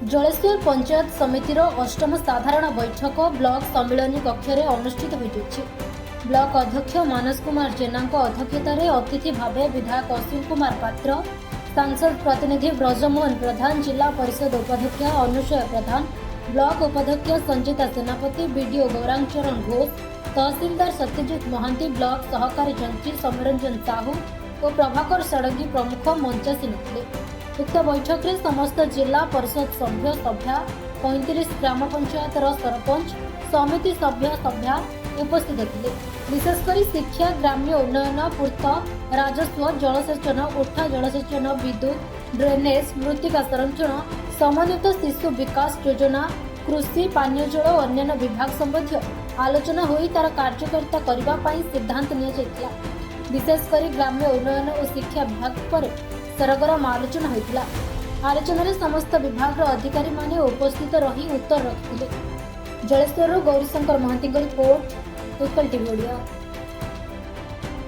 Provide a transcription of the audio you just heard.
ଜଳେଶ୍ୱର ପଞ୍ଚାୟତ ସମିତିର ଅଷ୍ଟମ ସାଧାରଣ ବୈଠକ ବ୍ଲକ ସମ୍ମିଳନୀ କକ୍ଷରେ ଅନୁଷ୍ଠିତ ହୋଇଯାଇଛି। ବ୍ଲକ ଅଧ୍ୟକ୍ଷ ମାନସ କୁମାର ଜେନାଙ୍କ ଅଧ୍ୟକ୍ଷତାରେ ଅତିଥି ଭାବେ ବିଧାୟକ ଅଶ୍ୱିନ କୁମାର ପାତ୍ର, ସାଂସଦ ପ୍ରତିନିଧି ବ୍ରଜମୋହନ ପ୍ରଧାନ, ଜିଲ୍ଲା ପରିଷଦ ଉପାଧ୍ୟକ୍ଷା ଅନୁସୟା ପ୍ରଧାନ, ବ୍ଲକ ଉପାଧ୍ୟକ୍ଷ ସଞ୍ଜିତା ସେନାପତି, ବିଡିଓ ଗୌରାଙ୍ଗ ଚରଣ ଘୋଷ, ତହସିଲଦାର ସତ୍ୟଜିତ ମହାନ୍ତି, ବ୍ଲକ ସହକାରୀ ଯନ୍ତ୍ରୀ ସୌମ୍ୟରଞ୍ଜନ ସାହୁ ଓ ପ୍ରଭାକର ଷଡ଼ଙ୍ଗୀ ପ୍ରମୁଖ ମଞ୍ଚାସୀନ ଥିଲେ। ଉକ୍ତ ବୈଠକରେ ସମସ୍ତ ଜିଲ୍ଲା ପରିଷଦ ସଭ୍ୟ ସଭ୍ୟା, 35 ଗ୍ରାମ ପଞ୍ଚାୟତର ସରପଞ୍ଚ, ସମିତି ସଭ୍ୟ ସଭ୍ୟା ଉପସ୍ଥିତ ଥିଲେ। ବିଶେଷ କରି ଶିକ୍ଷା, ଗ୍ରାମ୍ୟ ଉନ୍ନୟନ, ପୂର୍ତ୍ତ, ରାଜସ୍ୱ, ଜଳସେଚନ, ଉଠା ଜଳସେଚନ, ବିଦ୍ୟୁତ୍, ଡ୍ରେନେଜ୍, ମୃତ୍ତିକା ସଂରକ୍ଷଣ, ସମନ୍ୱିତ ଶିଶୁ ବିକାଶ ଯୋଜନା, କୃଷି, ପାନୀୟ ଜଳ ଓ ଅନ୍ୟାନ୍ୟ ବିଭାଗ ସମ୍ବନ୍ଧୀୟ ଆଲୋଚନା ହୋଇ ତାର କାର୍ଯ୍ୟକାରିତା କରିବା ପାଇଁ ସିଦ୍ଧାନ୍ତ ନିଆଯାଇଥିଲା। ବିଶେଷ କରି ଗ୍ରାମ୍ୟ ଉନ୍ନୟନ ଓ ଶିକ୍ଷା ବିଭାଗ ଉପରେ ସରଗରମ ଆଲୋଚନା ହୋଇଥିଲା। ଆଲୋଚନାରେ ସମସ୍ତ ବିଭାଗର ଅଧିକାରୀମାନେ ଉପସ୍ଥିତ ରହି ଉତ୍ତର ରଖିଥିଲେ। ଜଳେଶ୍ୱରରୁ ଗୌରୀଶଙ୍କର ମହାନ୍ତିଙ୍କ ରିପୋର୍ଟ, ଉତ୍କଳ ଟିଭି ଓଡ଼ିଆ।